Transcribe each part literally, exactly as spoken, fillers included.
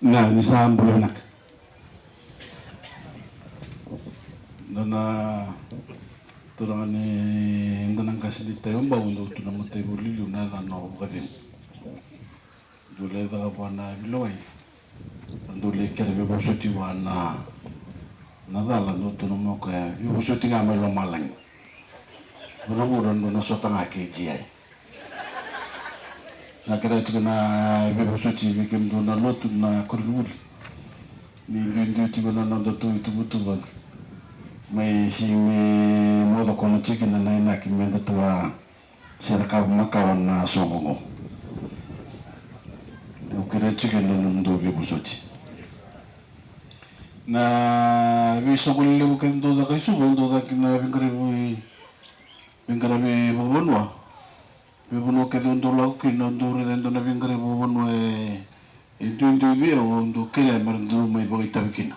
Na, ni sa bula vinaka. Da na turaga ni da na qase ni Taiwabau, dou tu na matai voli liu na yacana o Vakacegu. Dou lai caka vua na vilawai. Dou lai kere veivosoti vua na, na cala, dou tu na moka ya. Veivosoti ga mai lomalagi. Vuravura dou na sota ga kei G I. Sa kerea tiko na veivosoti vei kemudou na lotu na koronivuli. Ni duidui tiko na noda tu ituvatuva. Mai sigi me moco kono tiko na na inaki me da tu a se cakava makawa na soqo qo. Au kerea tiko na nomudou veivosoti. Na veisoqo lelevu kece dou caka i Suva, dou caka na veiqaravi, veiqaravi vakavanua. Veivanua kece dou lako kina, dou raica e dua na veiqaravi vakavanua e, e duidui vei au, dou kerea me ra dou mai vakaitavi kina.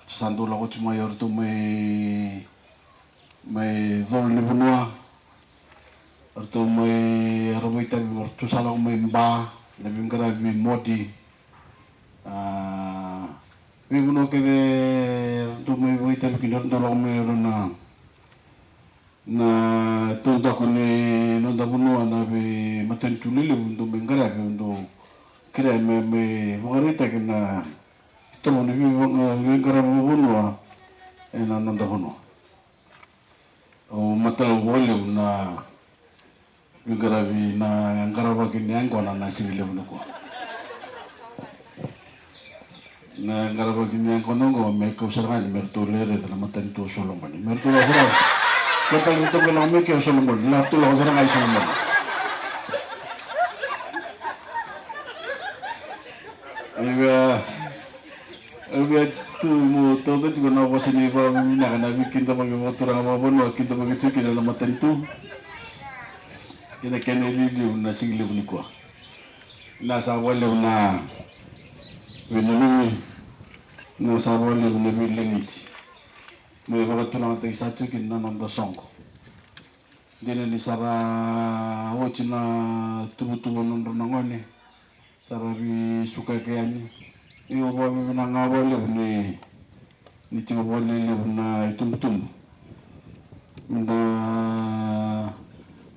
Sa dou lako oti mai o ratou mai, mai colo ni vanua. Ratou mai, era vakaitavi, ratou sa lako mai Ba, na veiqaravi modi. A, veivanua kece ratou mai vakaitavi kina, ratou lako mai o ira na, na taudaku ni noda vanua, na veimatanitu lelevu, dou mai qaravi, dou kerea me, me vakaraitaki na itovo ni veiqaravi vakavanua ena noda vanua. Au matalau vakalevu na veiqaravi na qaravaki ni yaqona na siga levu nikua. Na qaravaki ni yaqona oqo me kau sara ga ni me ratou lai raica na matanitu o Solomoni. Me ratou lako sara ga. Ko tale ratou lako mai ke o Solomoni. Ratou lako sara ga i Solomoni. Ia, au via tu mo tauca tiko na vosa ni vakavinavinaka na veikidavaki vakaturaga vakavanua, kidavaki tiko kina na matanitu. Kei na kena iliuliu na siga levu nikua. Na sa vakalevu na veinanumi, na sa vakalevu na veilagiti. Me vakaturagataki sa tiko kina na noda soqo. Dina ni sa ra oti na tuvatuva nodra na gone. Sa ra veisukayaki yani. Io, vakavinavinaka vakalevu ni, ni tiko vakalelevu na itubutubu. Me da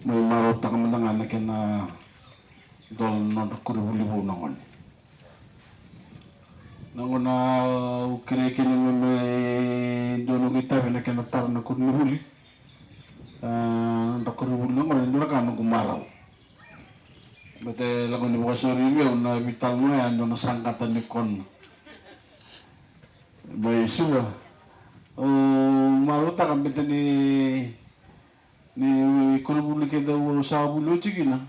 mai marautaka mada ga na kena dola na nodra koronivuli vou na gone. Na gauna au kerei kina me, me dua noqu itavi na kena tara na koronivuli. A, nodra koronivuli na gone, dua na ka noqu marau. Baleta e lako ni vakasauri vei au na veitalanoa ya, dua na saqata ni kona. Mai Suva. Au marautaka baleta ni, ni koronivuli kece au sa vuli oti kina.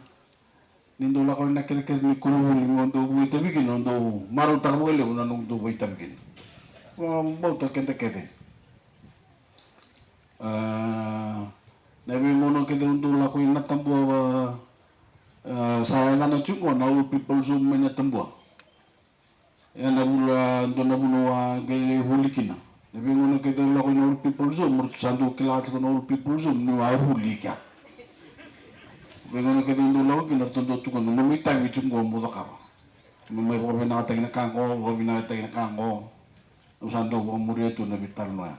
Ni dau lako na kerekere ni koronivuli mo dau vakaitavi kina, dau marautaka vakalevu na noqu dau vakaitavi kina. Vakabauta keda kece. A, na veigauna kece au dau lako i Natabua, a, sa yacana tiko na Old People's Home mai Natabua. Ena vula, dua na vula au a qai lai vuli kina. Na veigauna kece au lako i na Old People's Home, ratou sa dau kila tiko na Old People's Home niu a vuli kea. Veigauna kece au dau lako kina, ratou dau tukuna, mo mai itavi tiko qo mo cakava. Mo mai vakavinakataki na ka qo, vakavinakataki na ka qo. Au sa dau vakamuria tu na veitalanoa ya.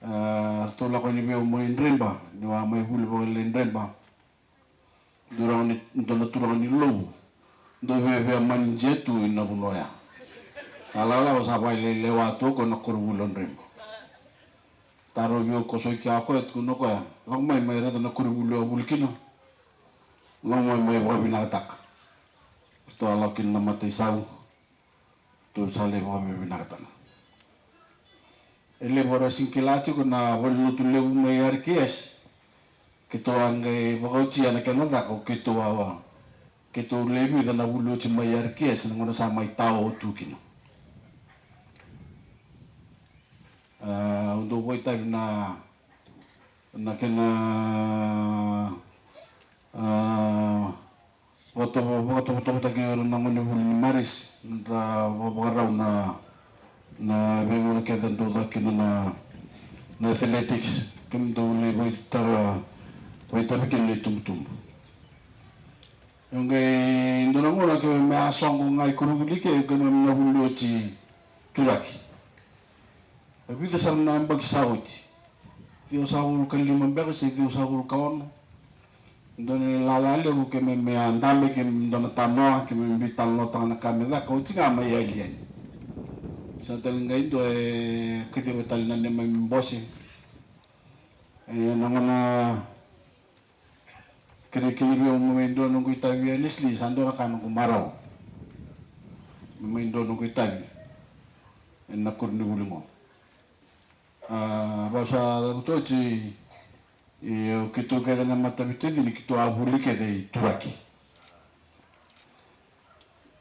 A, ratou lako yani vei au mai Dreba, niu a mai vuli vakalailai Dreba. Turaga ni, dua na turaga ni Lovu. Dau viavia manager tu ina vanua oya. Alaala au sa vakalelewa tu o koya na koronivuli o Dreba. Tarovi au ko soi kea o koya, tukuna o koya, lako mai, mai raica na koronivuli au a vuli kina. Lako mai, mai vakavinakataka. Ratou a lako kina na mataisau. Ratou sa lai vakavinavinakataka. E levu era sega ni kila tiko na valenilotu levu mai R K S. Keitou a qai vakaotia na kena caka, o keitou a, keitou lewe vica na vuli oti mai R K S na gauna sa mai tao tu kina. A, au dau vakaitavi na, na kena, a, vakatovo, vakatovotovotaki ira na gonevuli ni Marist, nodra vakavakarau na, na veigauna kece dau caka kina na, na athletics, kemudou lai vakaitavi, vakaitavi kina na itubutubu. Io, qai dua na gauna keimami a soqo ga i koronivuli ke, keimami na vuli oti Turaki. E vica sara na yabaki sa oti. Ciwasagavulu ka lima beka se ciwasagavulu ka ono. Dua na ilala levu keimami a dabe, keimami dua na tanoa, keimami veitalanoataka na ka me caka, oti ga mai yali yani. Sa tale qai dua e kaciva tale na neimami bose. E na gauna kerekere vei au me mai dua noqu itavi, Leslie, sa dua na ka noqu marau. Me mai dua noqu itavi ena koronivuli qo. A, vau sa cavuta oti, io, keitou kece na mataveitacini keitou a vuli kece i Turaki.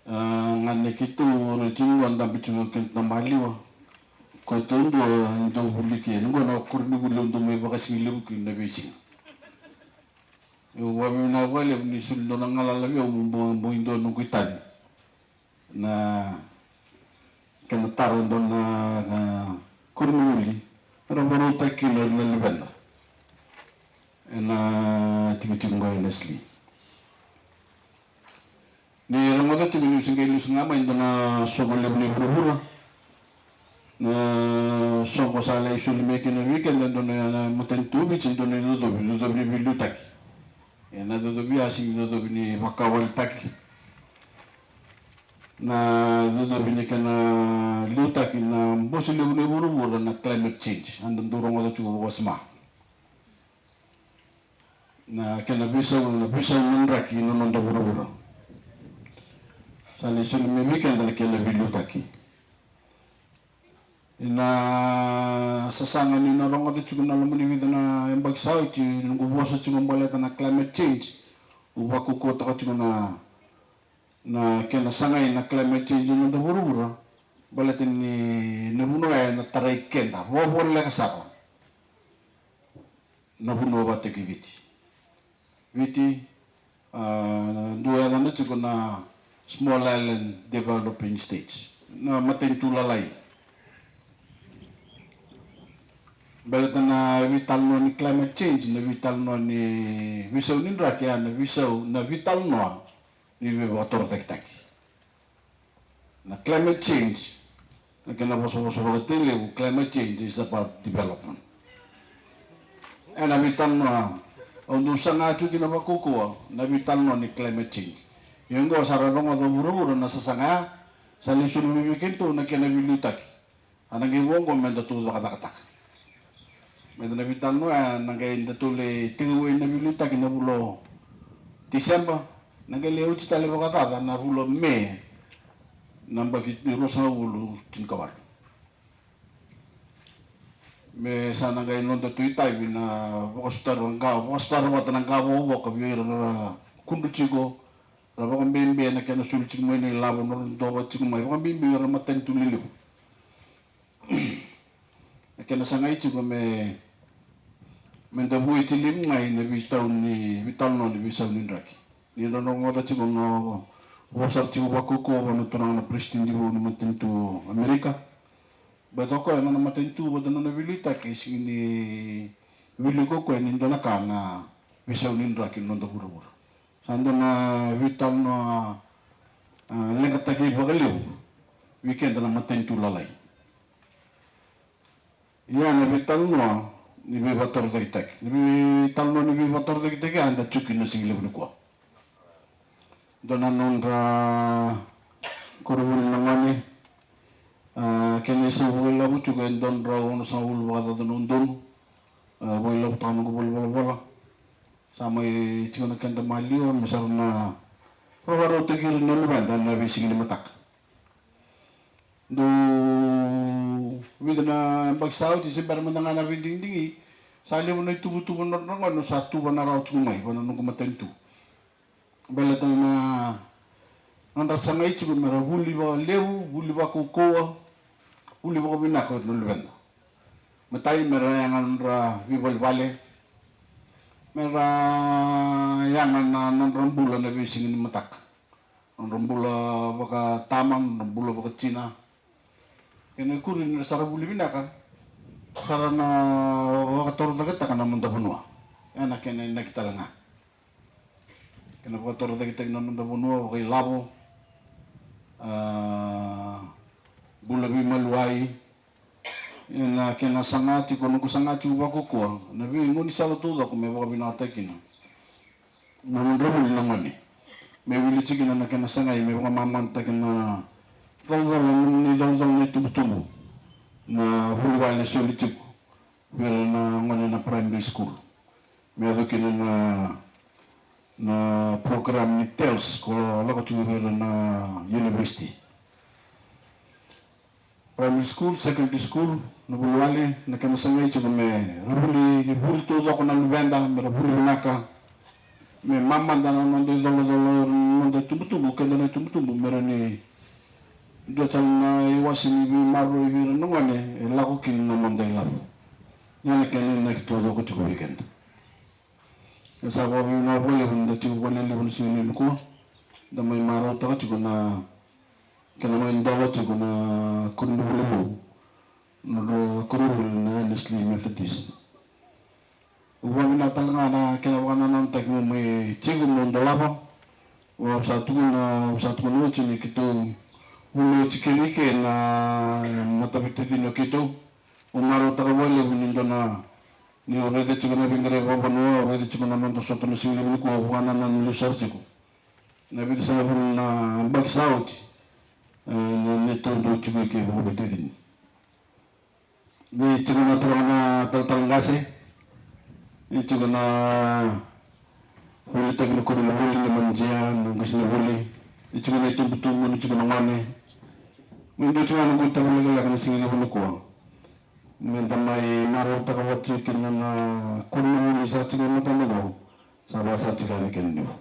A, gane keitou, o ira tiko qo dabe tiko kina na maliwa. Keitou dua e dau vuli kina qo na koronivuli au dau mai vakasigalevu kina na veisiga. Au vakavinavinaka vakalevu ni soli dua na galala vei au meu bau, bau dua noqu itavi. Na kena tara e dua na, na koronivuli me ra vakarautaki kina o ira na luveda ena tikotiko qo e Nestle. Ni rogoca tiko niu se qai lesu ga mai dua na soqo levu ni vuravura. Na soqo sa lai soli mai kina vei keda e dua na matanitu o Viti, e dua na icocovi, icocovi ni veiliutaki. Ia na icocovi ya sega ni icocovi ni vakawalitaki. Na icocovi ni kena liutaki na bose levu ni vuravura na climate change. Eda dau rogoca tiko vakasama. Na kena veisau, na veisau ni draki na noda vuravura. Sa lai soli mai vei keda na kena veiliutaki. Na sasaga niu na rogoca tiko na loma ni vica na yabaki sa oti, noqu vosa tiko baleta na climate change. Au vakaukauwataka tiko na, na kena sagai na climate change ena noda vuravura. Baleta ni na vanua ya ena tarai keda vakavoleka sara. Na vanua vakataki Viti. Viti, a, dua yacana tiko na small island developing states. Na matanitu lalai. Baleta na veitalanoa ni climate change, na veitalanoa ni veisau ni draki, a, na veisau, na veitalanoa ni veivakatorocaketaki. Na climate change, na kena vosavosa vakatelevu, climate change is about development. Ena veitalanoa, au dau saga tu kina vakaukauwa na veitalanoa ni climate change. Ia oqo sa ra rogoca o vuravura na sasaga ya, sa lai soli mai vei keitou na kena veiliutaki. A na qai vo oqo me datou cakacakataka. Me da na veitalanoa ya na qai datou lai tekivu na veiliutaki na vula o Tiseba, na qai lai oti tale vakacaca na vula o Me na yabaki ruasagavulu tinikawalu. Me sa na qai nodatou itavi na vakasotara qa, vakasotara vata na qa vakavuka vei ira na ra kudru tiko, ra vakabibi na kena soli tiko mai na ilavo, na ra dodova tiko mai, vakabibi ira na matanitu lelevu. Na kena sagai tiko me, me da vueti liu mai na veitau ni, veitalanoa ni veisau ni draki. Ni da rogoca tiko na vosa tiko vakaukauwa na turaga na peresitedi vou ni matanitu Amerika. Baleta o koya na nona matanitu vata na nona veiliutaki e sega ni veiliutaki o koya ni dua na ka na veisau ni draki na noda vuravura. Sa dua na veitalanoa, a, leqataki vakalevu vei keda na matanitu lalai. Ia na veitalanoa ni veivakatorocaketaki. Na veitalanoa ni veivakatorocaketaki a da tiko kina na siga levu nikua. Dua na nodra koronivuli na gone, a, kena isau vakailavo tiko e dua na drau onosagavulu vakacaca na udolu, a, vakailavotaka noqu valenivolavola. Sa mai tiko na keda maliwa me sa ra na vakarautaki ira na luveda ena veisiga ni mataka. Dau vica na yabaki sa oti se bera mada ga na veidigidigi, sa levu na ituvatuva na nodra gone au sa tuvana rawa tiko mai vua na noqu matanitu. Baleta na nodra sagai tiko me ra vuli vakalevu, vuli vakaukauwa, vuli vakavinaka o ira na luveda. Matai me ra yaga na nodra veivalevale, me ra yaga na nodra bula na veisiga ni mataka. Nodra bula vakatama, nodra bula vakatina. Kena ikuri ni ra sa ra vuli vinaka, sa ra na vakatorocaketaka na noda vanua. Ena kena inaki tale ga. Kena vakatorocaketaki na noda vanua vakailavo, a, bula veimaliwai. Ena kena saga tiko, noqu saga tiko vakakua na veigaunisala taucoko me vakavinakataki kina na nodra vuli na gone, me wili tiko kina na kena sagai me vakamamadataki na icolacola, na icolacola na itubutubu, na vuli vale e soli tiko vei ira na gone na primary school, me yaco kina na, na program ni TELS ko lako tiko vei ira na university. Primary school, secondary school, na vuli vale, na kena sagai tiko me ra vuli, vuli taucoko na luveda, me ra vuli vinaka, me mamada na noda icolacola, noda itubutubu, keda na itubutubu, me rawa ni dua tale na iwase ni veimaroroi vei ira na gone e lako kina na noda ilavo. Ia na kena inaki taucoko tiko vei keda. E sa vakavinavinaka vakalevu ni da tiko vakalelevu na siga nikua, da mai marautaka tiko na kena mai dola tiko na koronivuli vou, na nodra koronivuli na Annesley Methodist. Au vakavinavinaka tale ga na kena vakanananutaki meu mai tiko meu dolava. Au sa tukuna, au sa tukuna oti ni keitou vuli oti kei na, kei na mataveitacini o keitou. Au marautaka vakalevu ni dua na, niu raica tiko na veiqaravi vakavanua, au raica tiko na noda sota na siga levu nikua, au vakanananu levu sara tiko na veitasaga vou na yabaki sa oti, e, na neitou dau tiko i ke vakaveitacini. Ni tiko na turaga na talatala qase, ni tiko na volitaki na koronivuli, na manager, na qasenivuli, ni tiko na itubutubu, ni tiko na gone. Me dua tiko na noqu itavi lekaleka na siga levu nikua, me da mai marautaka vata tiko kina na koronivuli sa tiko e matada qo, sa vaka sa tiko yani kina nivo.